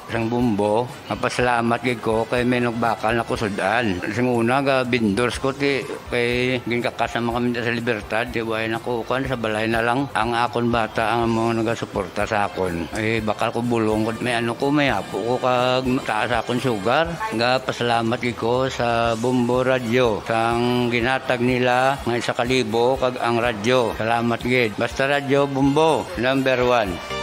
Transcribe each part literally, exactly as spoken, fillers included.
Sang Bombo, mapasalamat gid ko kay may nagbakal na kusud-an. Sing una, ga vendors ko, ti, kay ginkakas naman kami sa Libertad, ti, way na ko, kan, sa balay na lang. Ang akon bata, ang mga nagasuporta sa akon. Eh, bakal ko bulong ko, may ano ko, may apo ko, kag taas akon sugar. Ga pasalamat gid ko sa Bombo Radyo, sang ginhatag nila nga isa ka libo, kag ang radyo. Salamat gid. Basta Radyo Bombo, number one.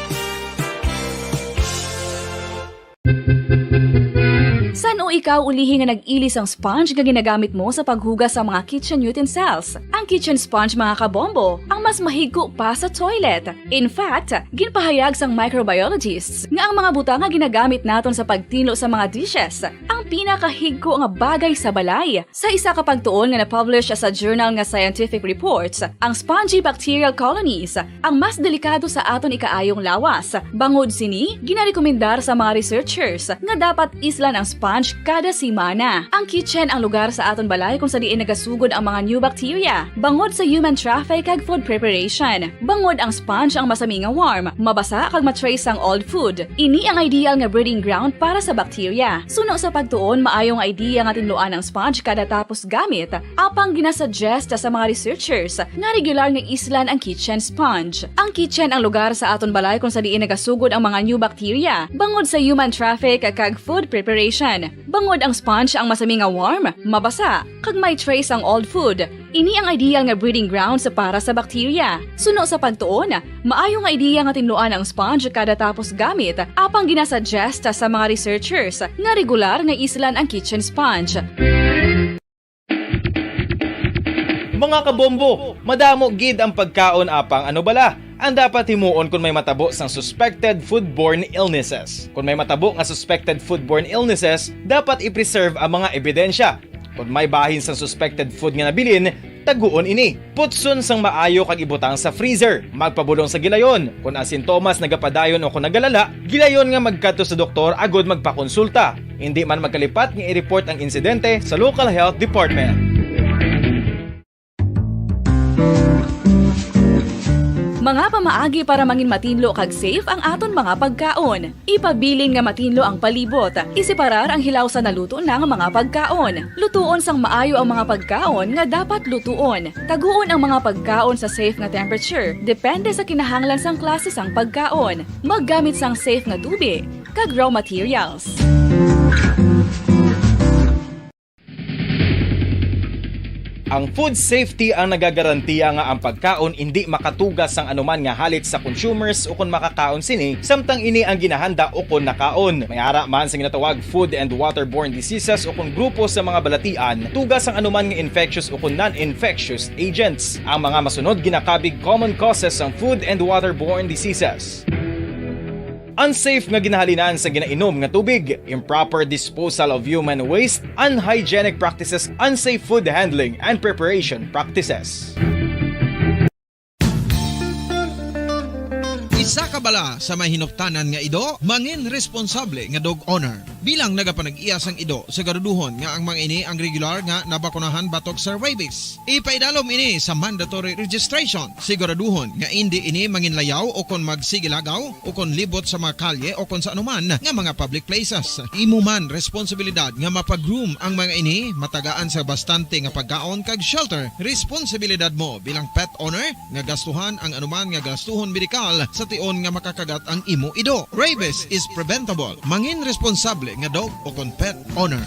San-o ikaw ulihi nga nag-ili sang sponge nga ginagamit mo sa paghugas sa mga kitchen utensils? Ang kitchen sponge, mga kabombo, ang mas mahigko pa sa toilet. In fact, ginpahayag sang microbiologists nga ang mga butang nga ginagamit naton sa pagtinlo sa mga dishes ang pinakahigko nga bagay sa balay. Sa isa ka pagtuon nga na-publish sa journal nga Scientific Reports, ang spongy bacterial colonies ang mas delikado sa aton ikaayong lawas. Bangod sini, ginarekomendar sa mga researchers nga dapat islan ang sponge kada semana. Ang kitchen ang lugar sa aton balay kung sa diin nagasugod ang mga new bacteria, bangod sa human traffic kag food preparation. Bangod ang sponge ang masami nga warm, mabasa kag ma-trace ang old food. Ini ang ideal nga breeding ground para sa bacteria. Suno sa pagtuon, maayo nga idea nga tinluan ang sponge kada tapos gamit, apang ginasuggest sa mga researchers nga regular nga islan ang kitchen sponge. Ang kitchen ang lugar sa aton balay kung sa diin nagasugod ang mga new bacteria, bangod sa human traffic kag food preparation. Bangod ang sponge ang masami nga warm, mabasa, kag may trace ang old food. Ini ang ideal nga breeding grounds para sa bacteria. Suno sa pagtuon, maayo nga ideya nga tinluan ang sponge kada tapos gamit, apang ginasuggest sa mga researchers nga regular nga islan ang kitchen sponge. Mga kabombo, madamo gid ang pagkaon, apang ano bala ang dapat himuon kon may matabo sang suspected foodborne illnesses? Kon may matabo nga suspected foodborne illnesses, dapat i-preserve ang mga ebidensya. Kon may bahin sang suspected food nga nabilin, taguon ini. Putson sang maayo kag ibutang sa freezer. Magpabulong sa gilayon. Kon ang sintomas nagapadayon o kon nagalala, gilayon nga magkadto sa doktor agud magpakonsulta. Indi man magkalipat nga i-report ang insidente sa local health department. Mga pamaagi para mangin matinlo kag safe ang aton mga pagkaon. Ipabilin nga matinlo ang palibot. Iseparar ang hilaw sa naluto na nga mga pagkaon. Lutuon sang maayo ang mga pagkaon nga dapat lutuon. Taguon ang mga pagkaon sa safe nga temperature, depende sa kinahanglan sang klase sang pagkaon. Maggamit sang safe nga tubi kag raw materials. Ang food safety ang nagagarantiya nga ang pagkaon indi makatuga sang anuman nga halit sa consumers ukon makakaon sini, samtang ini ang ginahanda ukon nakaon. May ara man sa ginatawag food and waterborne diseases ukon grupo sa mga balatian, tuga sang anuman nga infectious ukon non-infectious agents. Ang mga masunod ginakabig common causes sang food and waterborne diseases. Unsafe nga ginahalinan sa ginainom nga tubig, improper disposal of human waste, unhygienic practices, unsafe food handling and preparation practices. Isa ka bala sa may hinuptanan nga ido, mangin responsable nga dog owner. Bilang nagapanag-iya sang ido, siguraduhon nga ang mga ini ang regular nga nabakunahan batok sa rabies. Ipaidalom ini sa mandatory registration. Siguraduhon nga indi ini manginlayaw o kon magsigilagaw o kon libot sa mga kalye o kon sa anuman nga mga public places. Imo man responsibilidad nga mapag-groom ang mga ini, matagaan sa bastante nga pagkaon kag shelter. Responsibilidad mo bilang pet owner nga gastuhan ang anuman nga gastuhon medikal sa tion nga makakagat ang imo ido. Rabies is preventable. Mangin responsable nga dog o kon pet owner.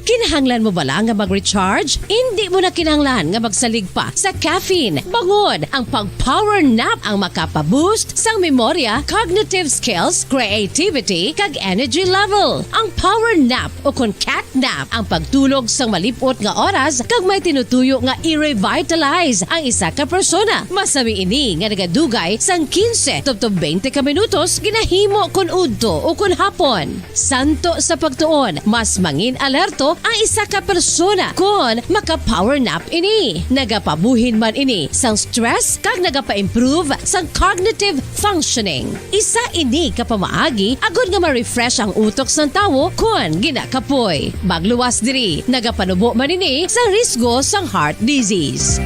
Kinahanglan mo bala nga mag-recharge? Indi mo na kinahanglan nga magsalig pa sa caffeine. Bangod ang pag-power nap ang makapa-boost sang memorya, cognitive skills, creativity, kag energy level. Ang power nap o kon cat nap ang pagtulog sang malip-ot nga oras kag may tinutuyo nga i-revitalize ang isa ka persona. Masami ini nga nagadugay sang quince tubtob twenty ka minutos ginahimo kon udto o kon hapon. Santo sa pagtuon, mas mangin alerto ang sa ka persona kon maka-power nap ini. Nagapabuhin man ini sang stress kag nagapa-improve sang cognitive functioning. Isa ini ka pamaagi agud nga ma-refresh ang utok sang tawo kon ginakapoy. Magluwas diri, nagapanubo man ini sa risgo sang heart disease.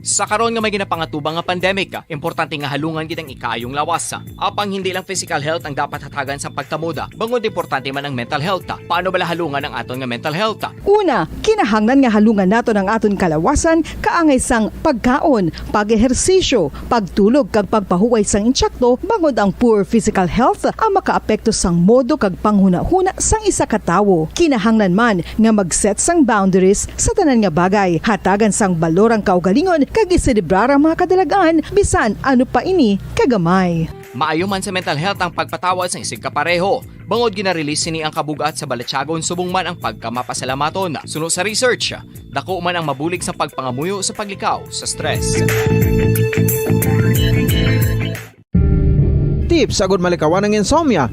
Sa karon nga may ginapangatubang nga pandemic, importante nga halungan gid ang ikaayong lawas. Apang hindi lang physical health ang dapat hatagan sang pagtamuda, bangod importante man ang mental health. Paano bala halungan ang aton nga mental health? Una, kinahanglan nga halungan naton ang aton kalawasan kaangay sang pagkaon, pag-ehersisyo, pagtulog kag pagpahuway sang insakto, bangod ang poor physical health ang makaapekto sang modo kag panghunahuna sang isa ka tawo. Kinahanglan man nga mag-set sang boundaries sa tanan nga bagay, hatagan sang balor ang kaugalingon kag iselebrar ang mga kadalag-an bisan ano pa ini kagamay. Maayo man sa mental health ang pagpatawad sang isigkapareho. Bangod gina-release sini ang kabug-at sa balatyagon subong man ang pagkamapasalamaton. Suno sa research, dako man ang mabulig sa pagpangamuyo sa paglikaw sa stress. Tips agud malikawan ang insomnia.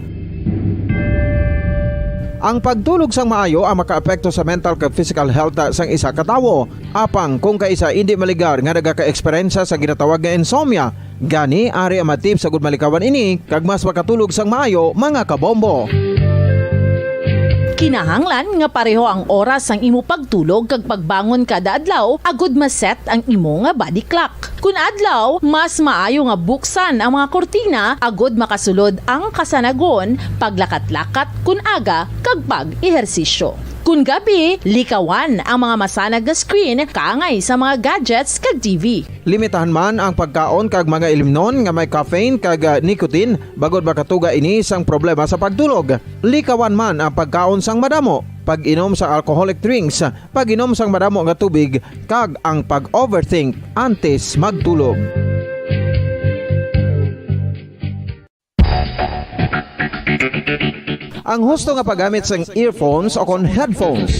Ang pagtulog sang maayo ang makaapekto sa mental kag physical health sang isa ka tawo. Apang kung kaisa indi maligar nga nagaka-eksperyensya sa ginatawag nga insomnia, gani ari ang mga tips agud malikawan ini kag mas makatulog sang maayo, mga kabombo. Kinahanglan nga pareho ang oras sang imo pagtulog kag pagbangon kada adlaw agud ma-set ang imo nga body clock. Kun adlaw, mas maayo nga buksan ang mga kurtina agud makasulod ang kasanagon, paglakat-lakat kun aga, kag pag-ehersisyo. Kun gabi, likawan ang mga masanag nga screen kaangay sa mga gadgets kag T V. Limitahan man ang pagkaon kag mga ilimnon nga may caffeine kag, ah, nicotine, bangod makatuga ini sang problema sa pagtulog. Likawan man ang pagkaon sang madamo, pag-inom sang alcoholic drinks, pag-inom sang madamo nga tubig, kag ang pag-overthink antes magtulog. Ang husto nga paggamit sang earphones o kon headphones.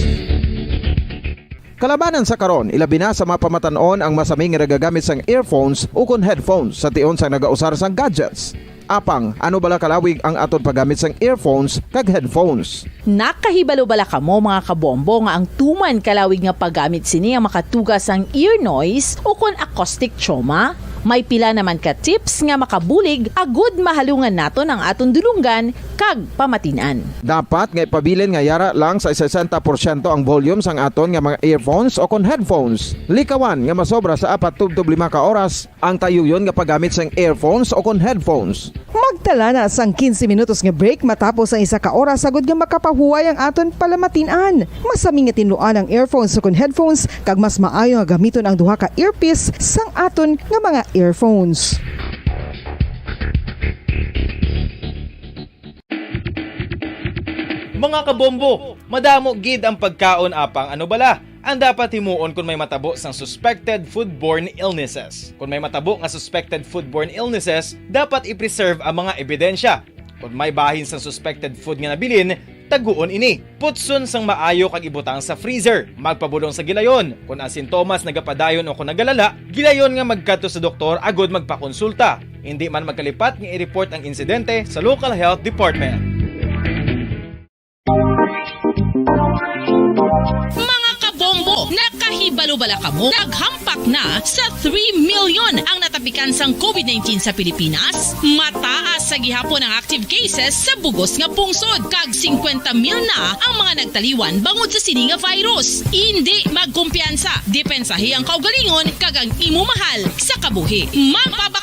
Kalabanan sa karon, ilabi na sa mga pamatan-on ang masami nga nagagamit sang earphones o kon headphones sa tion sang nagausar sang gadgets. Apang, ano bala kalawig ang aton paggamit sang earphones kag headphones? Nakahibalo bala kamo, mga kabombo, nga ang tuman kalawig nga paggamit sini ang makatuga sang ear noise o kon acoustic trauma? May pila naman ka tips nga makabulig agud mahalungan naton ang aton dulonggan kag pamatin-an. Dapat nga ipabilin nga yara lang sa sesenta porsyento ang volume sang aton nga mga earphones o kon headphones. Likawan nga masobra sa apat tubtob lima ka oras ang tayuyon nga paggamit sang earphones o kon headphones. Magtala na sang quince minutos nga break matapos ang isa ka oras agud nga makapahuway ang aton palamatin-an. Masami nga tinluan ang earphones o kon headphones, kag mas maayo nga gamiton ang duha ka earpiece sang aton nga mga earphones. Mga kabombo, madamo gid ang pagkaon, apang ano bala ang dapat himuon kon may matabo sang suspected foodborne illnesses? Kon may matabo nga suspected foodborne illnesses, dapat i-preserve ang mga ebidensya. Kon may bahin sang suspected food nga nabilin, taguon ini. Putson sang maayo kag ibutang sa freezer. Magpabulong sa gilayon. Kon ang sintomas nagapadayon o kon nagalala, gilayon nga magkadto sa doktor agud magpakonsulta. Indi man magkalipat nga i-report ang insidente sa local health department. Mga kabombo, nakahibalo bala kamo? Naghampak na sa three million ang natapikan sang covid nineteen sa Pilipinas. Mataas sa gihapon ang active cases sa bugos nga pungsod, kag singkwenta mil na ang mga nagtaliwan bangod sa sini nga virus. Indi magkumpiyansa, depensahi ang kaugalingon kag ang imo mahal sa kabuhi. Magpabak-